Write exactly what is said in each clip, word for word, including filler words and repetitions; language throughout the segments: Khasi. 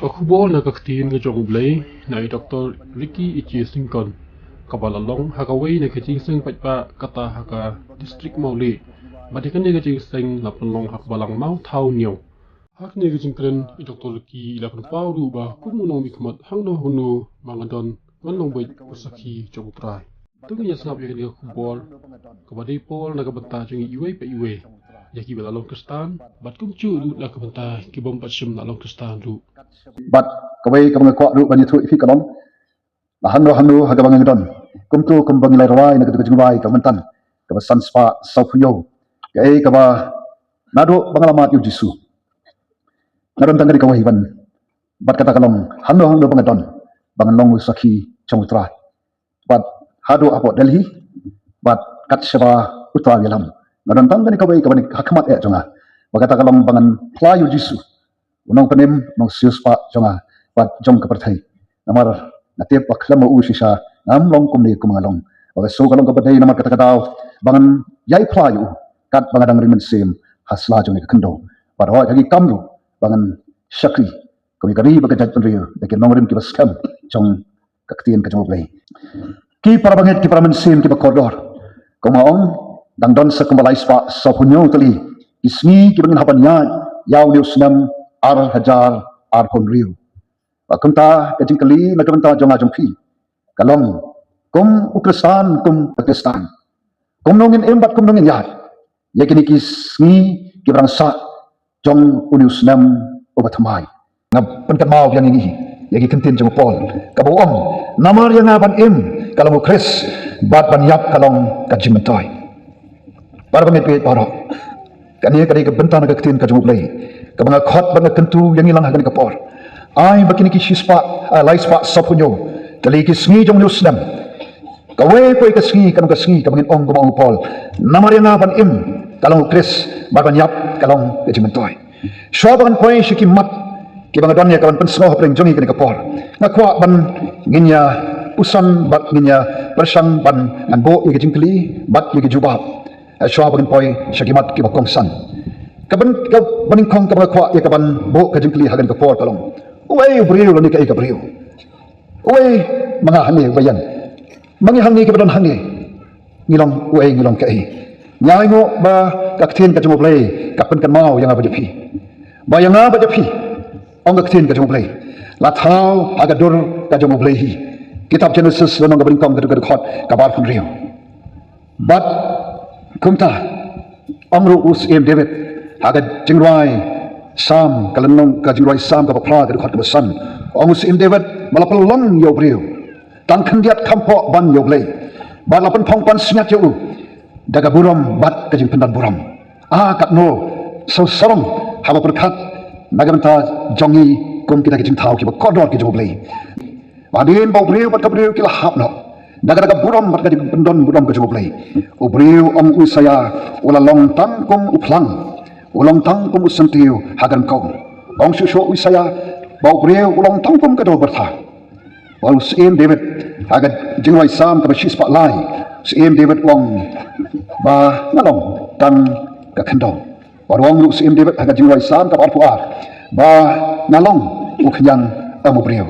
Ka khubor na ka ktien ka jong U Blei na i Doktor Ricky Ichi Syngkon, kaba la long ha kawei na ka jingseng paidbah kata ha ka district Mawlih. Bad ïa kane ka jingseng la pynlong ha ka balang Mawthaw Hynñiew. Ha kane ka jingkren i Doktor Ricky i la pynpaw ruh ba kum u nongmihkhmat hangno hangno ba nga don, ngan long beit u sakhi jong U Trai. To ngin ïa sngap ïa kane ka khubor kaba dei por na ka bynta jong ngi iwei pa iwei, ïa kiba la long Khristan bad kumjuh ruh na ka bynta ki bym pat shym la long Khristan ruh. Bad kawei kaba nga kwah ruh ban ïathuh ïa phi ka long, la hangno hangno ha kaba nga don, kumto kumba ngi la rwai na ka jingrwai ka mynta, kaba san spah sawphew hynñiew, kaei kaba naduh ba nga la mad ïa U Jisu, nga don tang kane kawei ban, bad kata ka long hangno hangno ba nga don, ba ngan long u sakhi jong U Trai. Bad haduh hapoh Delhi, bad kat shaba U Trai u ïalam, nga don tang kane kawei kaba ha khmat eh jong nga, bad kata ka long ba ngan phla ïa U Jisu, u Nongpynim, u Nongsiewspah jong nga bad jong ka pyrthei. Namar nga tip ba khlem ma u shisha ngam long kumne kum nga long. Bad ka suk ka long kaba dei namar kata ka daw ba ngan ïai phla ïa u, kat ba nga dang ri mynsiem ha sla jong ka khyndew, bad hooid ha ki kam ruh ba ngan shakri kum ïa ka ri bad ka jaitbynriew da ki nongrim kiba skhem jong ka ktien ka jong U Blei. Ki para bangeit, ki para mynsiem kiba kordor, kum nga ong, dang don sa kumba lai spah sawphew hynñiew tylli ki sngi kiba ngin hap ban ïaid ïa une u snem ar hajar arphew hynriew. Bad kumta ka jingkylli na ka bynta jong nga jong phi ka long, kum u Khristan, kum u Khristan, kumno ngin im bad kumno ngin ïaid ïa kine ki sngi kiba dang sah jong une u snem uba thymmai? Nga pynkynmaw biang ïa ngi ïa ki ktien jong u Paul, kaba u ong, namar ïa nga ban im ka long u Khrist, bad ban ïap ka long ka jingmyntoi. Para bangeit baroh, kane ka dei ka bynta na ka ktien ka jong U Blei kaba nga khot bad nga kyntu ïa ngi lang ha kane ka por. Ai ba kine ki shispah, ah, lai spah sawphew hynñiew tylli ki sngi jong une u snem, kawei pa kawei ka sngi kan long ka sngi kaba ngin ong kumba ong u Paul, namar ïa nga ban im ka long u Khrist, bad ban ïap ka long ka jingmyntoi. Shuwa ba ngan poi sha ki mat kiba nga don ïa ka ban pynsngew hapdeng jong ngi kane ka por, nga kwah ban ngin ïa puson bad ngin ïa pyrshang ban ngan buh ïa ka jingkylli bad ïa ka jubab. Eh, shuwa ba ngan poi sha ki mat kiba kongsan, ka ban, kaba nyngkong kaba nga kwah ïa ka ban buh ka jingkylli ha kane ka por ka long, uei u briew lane kaei ka briew? Uei ma nga hangne, uba ïeng ma ngi hangne, kiba don hangne, ngi long uei, ngi long kaei? Ngi ainguh ba ka ktien ka jong U Blei ka pynkynmaw ïa nga bad ïa phi, ba ïa nga bad ïa phi, ong ka ktien ka jong U Blei, la thaw ha ka dur ka jong U Blei hi. Kitab Jenesis lynnong kaba nyngkong, ka dkhot kaba arphew hynriew. Bad kumta ong ruh u Syiem David ha ka jingrwai Salm, ka lynnong, ka jingrwai Salm kaba phra, ka dkhot kaba san, ong u Syiem David, ba la pynlong ïa u briew tang khyndiat kham pop ban ïa U Blei, bad la pynphong pansngiat ïa u da ka burom bad ka jingpyndonburom. Ah, katno sngewsarong haba pyrkhat na ka bynta jong ngi kum kita ki jingthaw kiba kordor ki jong U Blei. Ba hadien ba u briew bad ka briew ki la hap noh na ka, na ka burom bad ka jingpyndonburom ka jong U Blei, u briew, ong u Isaïah, u la long tang kum u phlang, u long tang kum u syntiew ha ka ryngkew. Ong shuh shuh u Isaïah ba u briew u long tang kum ka dewbyrtha. Bad u Syiem David ha ka jingrwai Salm kaba shispah lai, u Syiem David u ong ba nga long tang ka khyndew. Bad u ong ruh u Syiem David ha ka jingrwai Salm kaba arphew ar ba nga long u khñiang em u briew.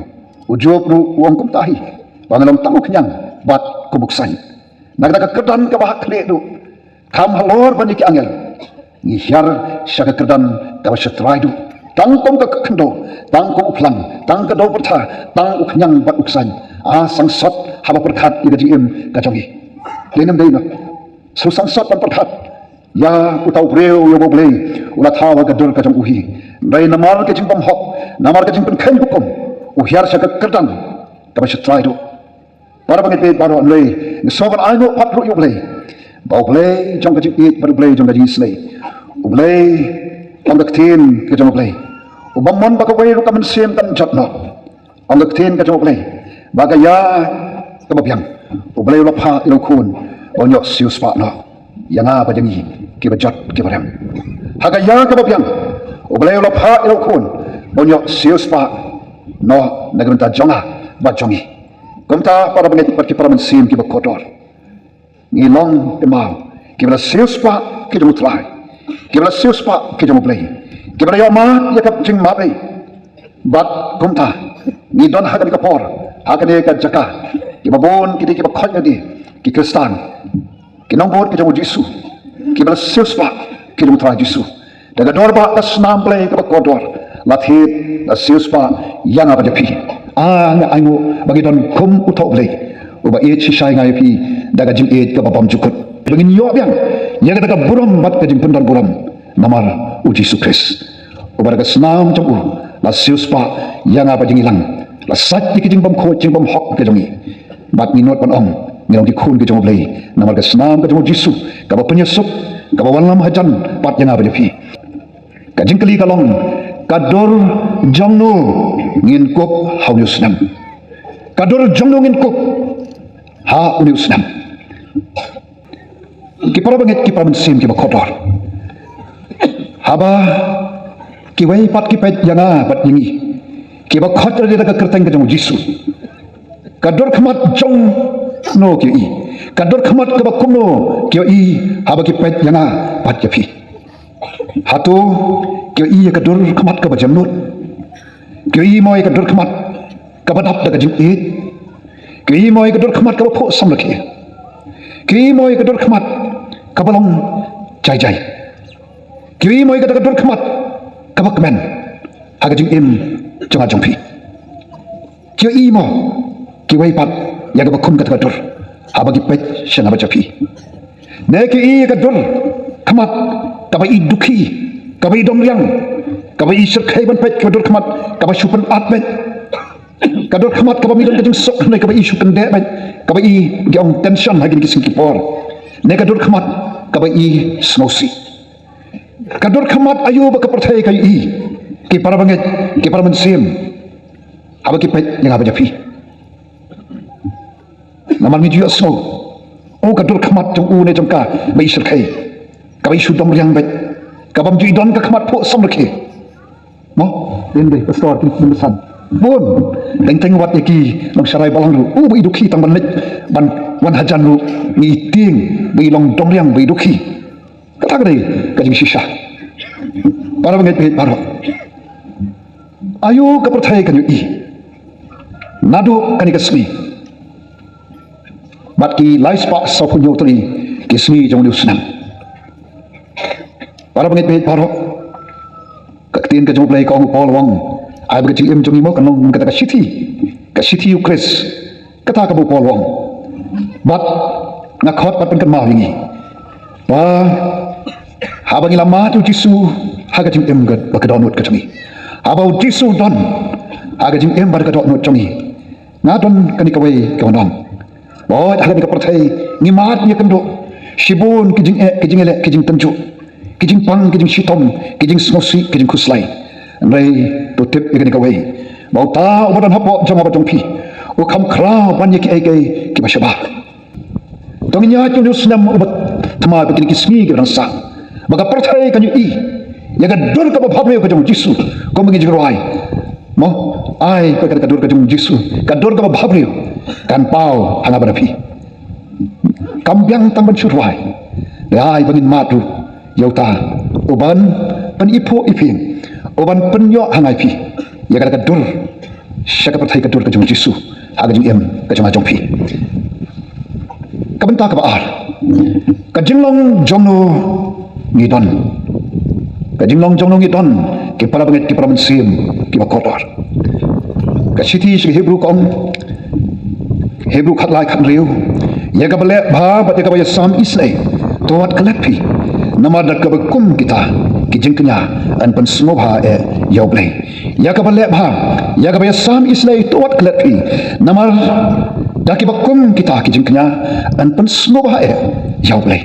U Job ruh u ong kumta hi, ba nga long tang u khñiang bad kum u ksaiñ. Na kata ka kyrdan kaba ha khlieh duh, kham halor ban ïa ki angel, ngi hiar sha ka kyrdan kaba sha trai duh, tang kum ka khyndew, tang kum u phlang, tang ka dewbyrtha, tang u khñiang bad u ksaiñ. Ah, sangsot haba pyrkhat ïa ka jingim ka jong ngi. Lehnem dei noh, shu sangsot ban pyrkhat ïa uta u briew ïa uba U Blei u la thaw ha ka dur ka jong u hi. Hynrei namar ka jingbymhok, namar ka jingpynkheiñ hukum, u hiar sha ka kyrdan kaba sha trai duh. Para bangeit baroh, hynrei ngi sngewbha ban ainguh pat ruh ïa U Blei, ba U Blei jong ka jingïeit bad U Blei jong ka jingisynei, U Blei, ong ka ktien ka jong U Blei, u bym mon ba kawei ruh ka mynsiem kan jot noh. Ong ka ktien ka jong U Blei ba ha ka ïa kaba biang U Blei u la phah ïa u Khun ba un ïoh siewspah noh ïa nga bad ïa ngi kiba jot kiba rem. Ha ka ïa kaba biang U Blei u la phah ïa u Khun ba un ïoh siewspah noh na ka bynta jong nga bad jong ngi. Kumta, para bangeit bad ki para mynsiem kiba kordor, ngi long, ïa ma, kiba la siewspah ki jong U Trai, kiba la siewspah ki jong U Blei, kiba la ïoh mad ïa ka jingmad ei. Bad kumta ngi don ha kane ka por, ha kane ka jaka, kiba bun ki dei kiba khot ïa ki, ki Khristan, ki nongbud ki jong u Jisu, kiba la siewspah ki jong u Trai Jisu. Da ka dur bad ka snam Blei kaba kordor, la thied, la siewspah ïa nga bad ïa phi. Ah, nga ainguh ba ngi don kum uta u Blei uba ïeit shisha ïa nga ïa phi da ka jingïeit kaba bymjukut, ba ngin ïoh biang ïa kata ka burom bad ka jingpyndonburom namar u Jisu Khrist, uba da ka snam jong u la siewspah ïa nga bad ïa ngi lang, la sait ïa ki jingbymkhuid jingbymhok ki jong ngi. Bad ngi nud ban ong, ngi long ki khun ki jong u Blei namar ka snam ka jong u Jisu, kaba pynïasuk, kaba wallam hajan bad ïa nga bad ïa phi. Ka jingkylli ka long, ka dur jongno ngin kup ha une u snem? Ka dur jongno ngin kup ha une u snem? Ki para bangeit, ki para mynsiem kiba kordor, haba kiwei pat ki peit ïa nga bad ïa ngi, kiba khot ïa lade da ka kyrteng ka jong u Jisu, ka dur khmat jongno ki ïohi? Ka dur khmat kaba kumno ki ïohi haba ki peit ïa nga bad ïa phi? Hato ki ïohi ïa ka dur khmat kaba jemnud? Ki ïohi mo ïa ka dur khmat kaba dap da ka jingïeit? Ki ïohi mo ïa ka dur khmat kaba phuh samrkhie? Ki ïohi mo ïa ka dur khmat kaba long jai jai? Ki ïohi mo ïa ka dur khmat kaba kmen ha ka jingim jong nga jong phi? Ki ïohi mo kiwei pat ïa kaba kum kata ka dur haba ki peit sha nga bad sha phi? Ne ki ïohi ïa ka dur khmat kaba i dukhi, kaba i domriang, kaba i shyrkhei ban peit, ka dur khmat kaba shu pynat beit, ka dur khmat kaba mih don ka jingsuk, ne kaba i shu kyndeh beit, kaba i, ki ong, tension ha kine ki sngi ki por, ne ka dur khmat kaba i sngewsih? Ka dur khmat aïu ba ka pyrthei ka ïohi, ki para bangeit, ki para mynsiem, haba ki peit ïa nga bad ïa phi? Namar ngi ju ïohsngew, oh, ka dur khmat jong u ne jong ka ba i shyrkhei, kaba i shu domriang beit, ka bym ju i don ka khmat phuh samrkhie. Mo, dei, dei, pastor, ki, ki, bun, teng teng wat ïa ki nongsharai balang ruh, oh, ba i dukhi tang ban leit ban wan hajan ruh, ngi tieng ba i long domriang, ba i dukhi. Kata ka dei ka jingshisha. Para bangeit, bangeit baroh, aïu ka pyrthei kan ïohi naduh kane ka sngi bad ki lai spah sawphew hynñiew tylli ki sngi jong une u snem? Para bangeit, bangeit baroh, ka ktien ka jong u Blei ka ong, u Paul u ong, ai ba ka jingim jong ngi mo kan long kum kata ka shithi, ka shithi u Khrist. Kata kaba u Paul u ong. Bad nga khot bad pynkynmaw ïa ngi ba haba ngi la mad ïa u Jisu ha ka jingim ka, ba ka dohnud ka jong ngi, haba u Jisu u don ha ka jingim bad ka dohnud jong ngi, nga don kane kawei ka ban ong. Ba hooid, ha kane ka pyrthei ngi mad, ngi ïakynduh shibun ki jingeh, ki jingïaleh, ki jingtynjuh, ki jingpang, ki jingshitom, ki jingsngewsih, ki jingkhuslai. Hynrei to tip ïa kane kawei, ba uta uba don hapoh jong nga bad jong phi u kham khraw ban ïa kiei kiei kiba shabar. To ngin ïaid ïa une u snem uba thma, ba kine ki sngi kiba dang sah, ba ka pyrthei kan ïohi ïa ka dur kaba bhabriew ka jong u Jisu, kumba ngi jingrwai. Mo, ai ba ka dur ka jong u Jisu, ka dur kaba bhabriew, kan paw ha nga bad ha phi. Kam biang tang ban shu rwai, hynrei ai ba ngin mad ruh ïa uta uban pyniphuh iphieng, uban pynïoh ha nga ïa phi ïa kata ka dur sha ka pyrthei, ka dur ka jong u Jisu ha ka jingim ka jong nga jong phi. Ka bynta kaba ar, ka jinglong jongno ngi don? Ka jinglong jongno ngi don, ki para bangeit, ki para mynsiem kiba kordor? Ka shithi sha ki Hebru ka ong, Hebru khatlai khathynriew, ïa kaba leh bha bad ïa kaba ïasam isynei, to wat klet phi. Namar da kaba kum kita ki jingkñia yn pynsngewbha eh ïa u Blei. Ïa kaba leh bha, ïa kaba ïasam isynei, to wat klet phi. Namar da kiba kum kita ki jingkñia yn pynsngewbha eh ïa u Blei.